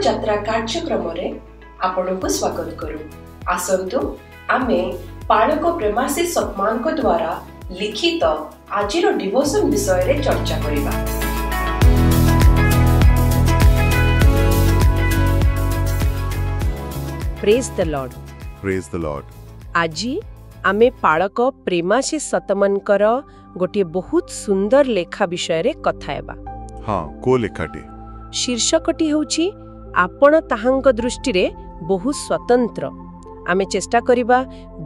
ଯାତ୍ରା କାର୍ଯ୍ୟକ୍ରମରେ ଆପଣଙ୍କୁ ସ୍ୱାଗତ କରୁ। ଆସନ୍ତୁ ଆମେ ପାଳକ ପ୍ରେମାଶିଷ ସତମାନଙ୍କ ଦ୍ୱାରା ଲିଖିତ ଆଜିର ଡିଭୋସନ ବିଷୟରେ ଚର୍ଚ୍ଚା କରିବା। Praise the Lord. Praise the Lord. ଆଜି ଆମେ ପାଳକ ପ୍ରେମାଶିଷ ସତମନଙ୍କର ଗୋଟିଏ ବହୁତ ସୁନ୍ଦର ଲେଖା ବିଷୟରେ କଥା ହେବା। ହଁ, କୋଉ ଲେଖାଟି? ଶୀର୍ଷକଟି ହେଉଛି ଆପଣ ତାହାଙ୍କ ଦୃଷ୍ଟିରେ ବହୁ ସ୍ୱତନ୍ତ୍ର। ଆମେ ଚେଷ୍ଟା କରିବା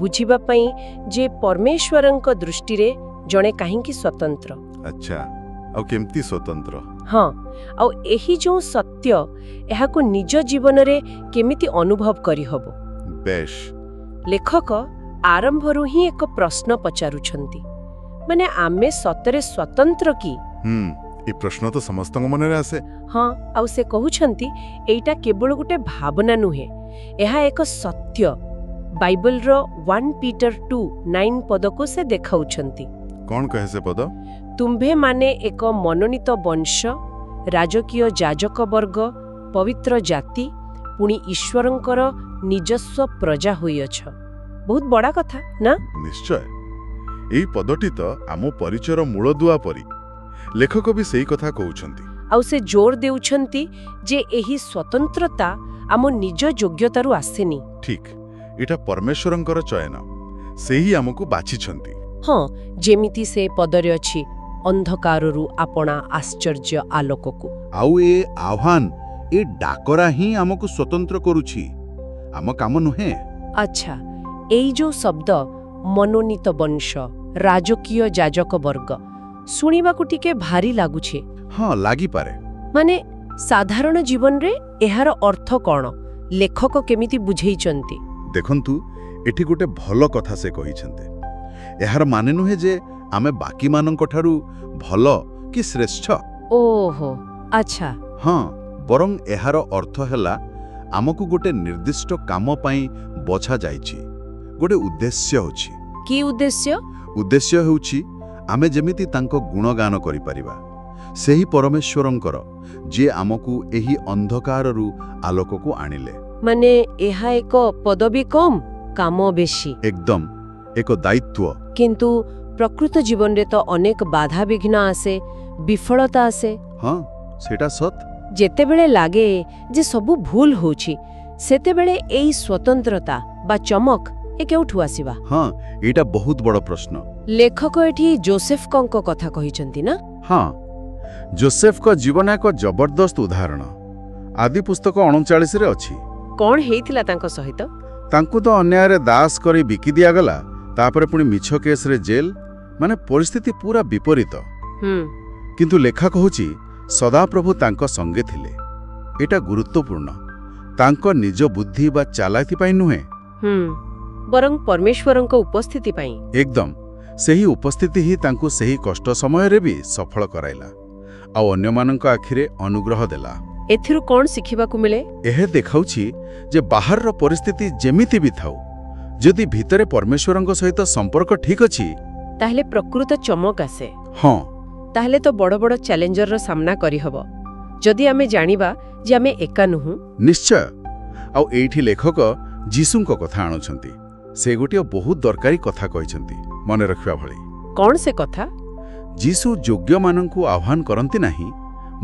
ବୁଝିବା ପାଇଁ ଯେ ପରମେଶ୍ୱରଙ୍କ ଦୃଷ୍ଟିରେ ଜଣେ କାହିଁକି ସ୍ୱତନ୍ତ୍ର। ଆଚ୍ଛା, ଆଉ କେମିତି ସ୍ୱତନ୍ତ୍ର? ହଁ, ଆଉ ଏହି ଯେଉଁ ସତ୍ୟ, ଏହାକୁ ନିଜ ଜୀବନରେ କେମିତି ଅନୁଭବ କରିହବ। ବେଶ। ଲେଖକ ଆରମ୍ଭରୁ ହିଁ ଏକ ପ୍ରଶ୍ନ ପଚାରୁଛନ୍ତି, ମାନେ ଆମେ ସତରେ ସ୍ୱତନ୍ତ୍ର କି? ଏ ପ୍ରଶ୍ନ ତ ସମସ୍ତଙ୍କ ମନରେ ଆସେ। ହଁ, ଆଉ ସେ କହୁଛନ୍ତି ଏଇଟା କେବଳ ଗୋଟେ ଭାବନା ନୁହେଁ, ଏହା ଏକ ସତ୍ୟ। ବାଇବଲର 1 ପିଟର 2:9 ପଦକୁ ସେ ଦେଖାଉଛନ୍ତି। କଣ କହେ ସେ ପଦ? ତୁମ୍ଭେମାନେ ଏକ ମନୋନୀତ ବଂଶ, ରାଜକୀୟ ଯାଜକ ବର୍ଗ, ପବିତ୍ର ଜାତି, ପୁଣି ଈଶ୍ୱରଙ୍କର ନିଜସ୍ୱ ପ୍ରଜା ହୋଇଅଛ। ବହୁତ ବଡ଼ କଥା ନା? ନିଶ୍ଚୟ। ଏଇ ପଦଟି ତ ଆମ ପରିଚୟର ମୂଳଦୁଆ ପରି। ଲେଖକ ବି ସେଇ କଥା କହୁଛନ୍ତି। ଆଉ ସେ ଜୋର ଦେଉଛନ୍ତି ଯେ ଏହି ସ୍ୱତନ୍ତ୍ରତା ଆମ ନିଜ ଯୋଗ୍ୟତାରୁ ଆସେନି। ଠିକ୍, ଏଇଟା ପରମେଶ୍ୱରଙ୍କର ଚୟନ। ସେ ହିଁ ଆମକୁ ବାଛିଛନ୍ତି। ହଁ, ଯେମିତି ସେ ପଦରେ ଅଛି, ଅନ୍ଧକାରରୁ ଆପଣା ଆଶ୍ଚର୍ଯ୍ୟ ଆଲୋକକୁ। ଆଉ ଏ ଆହ୍ୱାନ, ଏ ଡାକରା ହିଁ ଆମକୁ ସ୍ୱତନ୍ତ୍ର କରୁଛି, ଆମ କାମ ନୁହେଁ। ଆଚ୍ଛା, ଏଇ ଯୋଉ ଶବ୍ଦ ମନୋନୀତ ବଂଶ, ରାଜକୀୟ ଯାଜକ ବର୍ଗ, ଶୁଣିବାକୁ ଟିକେ ଭାରି ଲାଗୁଛି। ହଁ, ଲାଗିପାରେ। ମାନେ ସାଧାରଣ ଜୀବନରେ ଏହାର ଅର୍ଥ କଣ? ଲେଖକ କେମିତି ବୁଝେଇଛନ୍ତି? ଦେଖନ୍ତୁ, ଏଠି ଗୋଟେ ଭଲ କଥା ସେ କହିଛନ୍ତି। ଏହାର ମାନେ ନୁହେଁ ଯେ ଆମେ ବାକିମାନଙ୍କ ଠାରୁ ଭଲ କି ଶ୍ରେଷ୍ଠ। ଓହୋ, ଆଚ୍ଛା। ହଁ, ବରଂ ଏହାର ଅର୍ଥ ହେଲା ଆମକୁ ଗୋଟେ ନିର୍ଦ୍ଦିଷ୍ଟ କାମ ପାଇଁ ବଛା ଯାଇଛି, ଗୋଟେ ଉଦ୍ଦେଶ୍ୟ ଅଛି। କି ଉଦ୍ଦେଶ୍ୟ? ଉଦ୍ଦେଶ୍ୟ ହେଉଛି ଆମେ ଯେମିତି ତାଙ୍କ ଗୁଣଗାନ କରିପାରିବା, ସେହି ପରମେଶ୍ୱରଙ୍କର ଯିଏ ଆମକୁ ଏହି ଅନ୍ଧକାରରୁ ଆଲୋକକୁ ଆଣିଲେ। ମାନେ ଏହା ଏକ ପଦବୀ କମ୍, କାମ ବେଶୀ। ଏକଦମ, ଏକ ଦାୟିତ୍ୱ। କିନ୍ତୁ ପ୍ରକୃତ ଜୀବନରେ ତ ଅନେକ ବାଧାବିଘ୍ନ ଆସେ, ବିଫଳତା ଆସେ। ହଁ, ସେଇଟା ସତ। ଯେତେବେଳେ ଲାଗେ ଯେ ସବୁ ଭୁଲ ହେଉଛି, ସେତେବେଳେ ଏଇ ସ୍ୱତନ୍ତ୍ରତା ବା ଚମକ ଏ କେଉଁଠୁ ଆସିବା? ହଁ, ଏଇଟା ବହୁତ ବଡ଼ ପ୍ରଶ୍ନ। ଲେଖକ ଏଠି ଜୋସେଫଙ୍କ କଥା କହିଛନ୍ତି ନା? ହଁ, ଜୋସେଫଙ୍କ ଜୀବନ ଏକ ଜବରଦସ୍ତ ଉଦାହରଣ। ଆଦି ପୁସ୍ତକ 39ରେ ଅଛି। କଣ ହେଇଥିଲା ତାଙ୍କ ସହିତ? ତାଙ୍କୁ ତ ଅନ୍ୟାୟରେ ଦାସ କରି ବିକି ଦିଆଗଲା, ତାପରେ ପୁଣି ମିଛ କେସ୍ରେ ଜେଲ୍। ମାନେ ପରିସ୍ଥିତି ପୁରା ବିପରୀତ। କିନ୍ତୁ ଲେଖା କହୁଛି ସଦାପ୍ରଭୁ ତାଙ୍କ ସଙ୍ଗେ ଥିଲେ। ଏଇଟା ଗୁରୁତ୍ୱପୂର୍ଣ୍ଣ। ତାଙ୍କ ନିଜ ବୁଦ୍ଧି ବା ଚାଲାକି ପାଇଁ ନୁହେଁ, ବରଂ ପରମେଶ୍ୱରଙ୍କ ଉପସ୍ଥିତି ପାଇଁ। ଏକଦମ। ସେହି ଉପସ୍ଥିତି ହିଁ ତାଙ୍କୁ ସେହି କଷ୍ଟ ସମୟରେ ବି ସଫଳ କରାଇଲା, ଆଉ ଅନ୍ୟମାନଙ୍କ ଆଖିରେ ଅନୁଗ୍ରହ ଦେଲା। ଏଥିରୁ କଣ ଶିଖିବାକୁ ମିଳେ? ଏହା ଦେଖାଉଛି ଯେ ବାହାରର ପରିସ୍ଥିତି ଯେମିତି ବି ଥାଉ, ଯଦି ଭିତରେ ପରମେଶ୍ୱରଙ୍କ ସହିତ ସମ୍ପର୍କ ଠିକ୍ ଅଛି, ତାହେଲେ ପ୍ରକୃତ ଚମକ ଆସେ। ହଁ, ତାହେଲେ ତ ବଡ଼ ବଡ଼ ଚ୍ୟାଲେଞ୍ଜର ସାମ୍ନା କରିହବ, ଯଦି ଆମେ ଜାଣିବା ଯେ ଆମେ ଏକା ନୁହଁ। ନିଶ୍ଚୟ। ଆଉ ଏଇଠି ଲେଖକ ଯୀଶୁଙ୍କ କଥା ଆଣୁଛନ୍ତି। ସେ ଗୋଟିଏ ବହୁତ ଦରକାରୀ କଥା କହିଛନ୍ତି, ମନେ ରଖିବା ଭଳି। କଣ ସେ କଥା? ଯୀଶୁ ଯୋଗ୍ୟମାନଙ୍କୁ ଆହ୍ୱାନ କରନ୍ତି ନାହିଁ,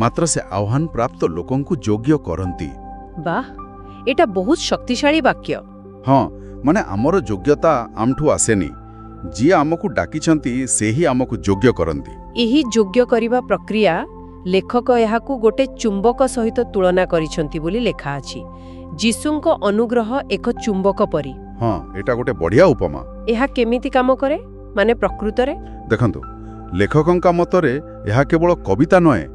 ମାତ୍ର ସେ ଆହ୍ୱାନ ପ୍ରାପ୍ତ ଲୋକଙ୍କୁ ଯୋଗ୍ୟ କରନ୍ତି। ବାহ, ଏଇଟା ବହୁତ ଶକ୍ତିଶାଳୀ ବାକ୍ୟ। ହଁ, ମାନେ ଆମର ଯୋଗ୍ୟତା ଆମଠୁ ଆସେନି। ଯିଏ ଆମକୁ ଡାକିଛନ୍ତି ସେ ହିଁ ଆମକୁ ଯୋଗ୍ୟ କରନ୍ତି। ଏହି ଯୋଗ୍ୟ କରିବା ପ୍ରକ୍ରିୟା, ଲେଖକ ଏହାକୁ ଗୋଟେ ଚୁମ୍ବକ ସହିତ ତୁଳନା କରିଛନ୍ତି ବୋଲି ଲେଖା ଅଛି। ଯୀଶୁଙ୍କ ଅନୁଗ୍ରହ ଏକ ଚୁମ୍ବକ ପରି। ହଁ, ଏଇଟା ଗୋଟେ ବଢ଼ିଆ ଉପମା। ଏହା କେମିତି କାମ କରେ, ମାନେ ପ୍ରକୃତରେ? ଦେଖନ୍ତୁ, ଲେଖକଙ୍କ ମତରେ ଏହା କେବଳ କବିତା ନୁହେଁ,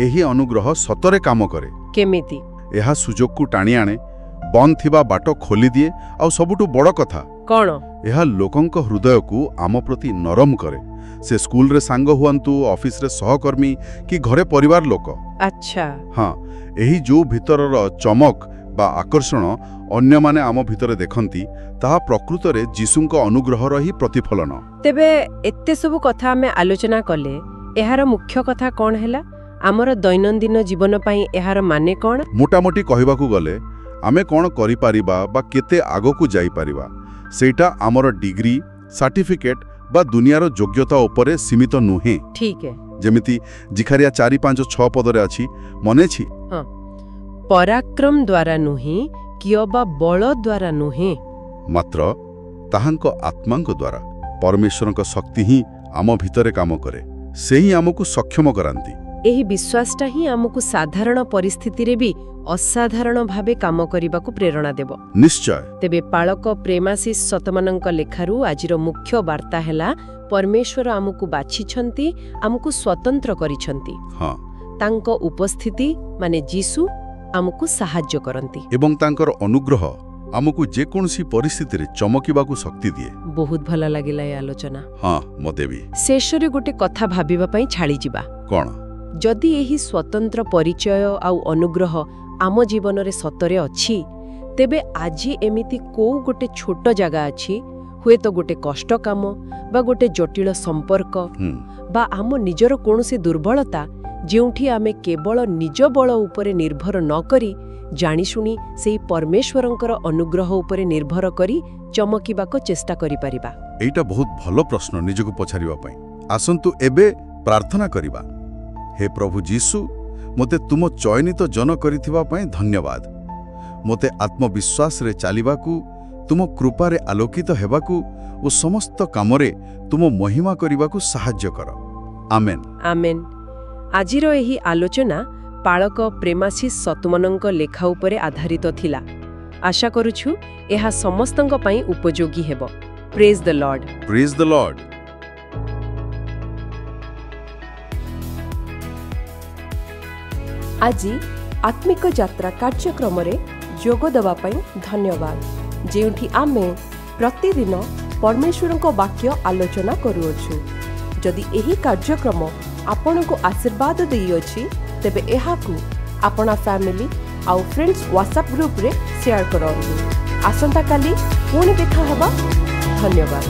ଏହି ଅନୁଗ୍ରହ ସତରେ କାମ କରେ। କେମିତି? ଏହା ସୁଯୋଗକୁ ଟାଣି ଆଣେ, ବନ୍ଦ ଥିବା ବାଟ ଖୋଲିଦିଏ, ଆଉ ସବୁଠୁ ବଡ଼ କଥା କଣ? ଏହା ଲୋକଙ୍କ ହୃଦୟକୁ ଆମ ପ୍ରତି ନରମ କରେ। ସେ ସ୍କୁଲରେ ସାଙ୍ଗ ହୁଅନ୍ତୁ, ଅଫିସରେ ସହକର୍ମୀ କି ଘରେ ପରିବାର ଲୋକ। ଆଚ୍ଛା। ହଁ, ଏହି ଯୋଉ ଭିତରର ଚମକ ବା ଆକର୍ଷଣ ଅନ୍ୟମାନେ ଆମ ଭିତରେ ଦେଖନ୍ତି, ତାହା ପ୍ରକୃତରେ ଯୀଶୁଙ୍କ ଅନୁଗ୍ରହର ହିଁ ପ୍ରତିଫଳନ। ତେବେ ଏତେ ସବୁ କଥା ଆମେ ଆଲୋଚନା କଲେ, ଏହାର ମୁଖ୍ୟ କଥା କଣ ହେଲା? ଆମର ଦୈନନ୍ଦିନ ଜୀବନ ପାଇଁ ଏହାର ମାନେ କ'ଣ? ମୋଟାମୋଟି କହିବାକୁ ଗଲେ ଆମେ କ'ଣ କରିପାରିବା ବା କେତେ ଆଗକୁ ଯାଇପାରିବା, ସେଇଟା ଆମର ଡିଗ୍ରୀ, ସାର୍ଟିଫିକେଟ୍ ବା ଦୁନିଆର ଯୋଗ୍ୟତା ଉପରେ ସୀମିତ ନୁହେଁ। ଠିକ୍। ଯେମିତି ଜିଖାରିଆ 4:5-6 ପଦରେ ଅଛି, ମନେ ଅଛି? ପରାକ୍ରମ ଦ୍ୱାରା ନୁହେଁ କିଅବା ବଳ ଦ୍ୱାରା ନୁହେଁ, ମାତ୍ର ତାହାଙ୍କ ଆତ୍ମାଙ୍କ ଦ୍ୱାରା। ପରମେଶ୍ୱରଙ୍କ ଶକ୍ତି ହିଁ ଆମ ଭିତରେ କାମ କରେ, ସେ ହିଁ ଆମକୁ ସକ୍ଷମ କରାନ୍ତି। ଏହି ବିଶ୍ୱାସଟା ହିଁ ଆମକୁ ସାଧାରଣ ପରିସ୍ଥିତିରେ ବି ଅସାଧାରଣ ଭାବେ କାମ କରିବାକୁ ପ୍ରେରଣା ଦେବ। ନିଶ୍ଚୟ। ତେବେ ପାଳକ ପ୍ରେମାଶିଷ ଶତମାନଙ୍କ ଲେଖାରୁ ଆଜିର ମୁଖ୍ୟ ବାର୍ତ୍ତା ହେଲା, ପରମେଶ୍ୱର ଆମକୁ ବାଛିଛନ୍ତି, ଆମକୁ ସ୍ୱତନ୍ତ୍ର କରିଛନ୍ତି। ତାଙ୍କ ଉପସ୍ଥିତି ମାନେ ଯୀଶୁ ଆମକୁ ସାହାଯ୍ୟ କରନ୍ତି। ଏବଂ ତାଙ୍କର ଅନୁଗ୍ରହ ଆମକୁ ଯେକୌଣସି ପରିସ୍ଥିତିରେ ଚମକିବାକୁ ଶକ୍ତି ଦିଏ। ବହୁତ ଭଲ ଲାଗିଲା ଏ ଆଲୋଚନା। ହଁ, ମୋତେ ବି। ଶେଷରେ ଗୋଟେ କଥା ଭାବିବା ପାଇଁ ଛାଡ଼ିଯିବା। କ'ଣ? ଯଦି ଏହି ସ୍ୱତନ୍ତ୍ର ପରିଚୟ ଆଉ ଅନୁଗ୍ରହ ଆମ ଜୀବନରେ ସତରେ ଅଛି, ତେବେ ଆଜି ଏମିତି କୋଉ ଗୋଟେ ଛୋଟ ଜାଗା ଅଛି, ହୁଏତ ଗୋଟେ କଷ୍ଟ କାମ ବା ଗୋଟେ ଜଟିଳ ସମ୍ପର୍କ ବା ଆମ ନିଜର କୌଣସି ଦୁର୍ବଳତା, ଯେଉଁଠି ଆମେ କେବଳ ନିଜ ବଳ ଉପରେ ନିର୍ଭର ନ କରି ଜାଣିଶୁଣି ସେଇ ପରମେଶ୍ୱରଙ୍କର ଅନୁଗ୍ରହ ଉପରେ ନିର୍ଭର କରି ଚମକିବାକୁ ଚେଷ୍ଟା କରିପାରିବା? ଏଇଟା ବହୁତ ଭଲ ପ୍ରଶ୍ନ ନିଜକୁ ପଚାରିବା ପାଇଁ। ଆସନ୍ତୁ ଏବେ ପ୍ରାର୍ଥନା କରିବା। ହେ ପ୍ରଭୁ ଯୀଶୁ, ମୋତେ ତୁମ ଚୟନିତ ଜନ କରିଥିବା ପାଇଁ ଧନ୍ୟବାଦ। ମୋତେ ଆତ୍ମବିଶ୍ୱାସରେ ଚାଲିବାକୁ, ତୁମ କୃପାରେ ଆଲୋକିତ ହେବାକୁ ଓ ସମସ୍ତ କାମରେ ତୁମ ମହିମା କରିବାକୁ ସାହାଯ୍ୟ କର। ଆମେନ୍। ଆମେନ୍। ଆଜିର ଏହି ଆଲୋଚନା ପାଳକ ପ୍ରେମାଶିଷ ଶତୁମନଙ୍କ ଲେଖା ଉପରେ ଆଧାରିତ ଥିଲା। ଆଶା କରୁଛୁ ଏହା ସମସ୍ତଙ୍କ ପାଇଁ ଉପଯୋଗୀ ହେବ। Praise the Lord. Praise the Lord. ଆଜି ଆତ୍ମିକ ଯାତ୍ରା କାର୍ଯ୍ୟକ୍ରମରେ ଯୋଗ ଦେବା ପାଇଁ ଧନ୍ୟବାଦ, ଯେଉଁଠି ଆମେ ପ୍ରତିଦିନ ପରମେଶ୍ୱରଙ୍କ ବାକ୍ୟ ଆଲୋଚନା କରୁଅଛୁ। ଯଦି ଏହି କାର୍ଯ୍ୟକ୍ରମ ଆପଣଙ୍କୁ ଆଶୀର୍ବାଦ ଦେଇଅଛି, ତେବେ ଏହାକୁ ଆପଣା ଫ୍ୟାମିଲି ଆଉ ଫ୍ରେଣ୍ଡସ୍ ହ୍ୱାଟ୍ସଆପ୍ ଗ୍ରୁପରେ ସେୟାର କରନ୍ତୁ। ଆସନ୍ତାକାଲି ପୁଣି ଦେଖା ହେବା। ଧନ୍ୟବାଦ।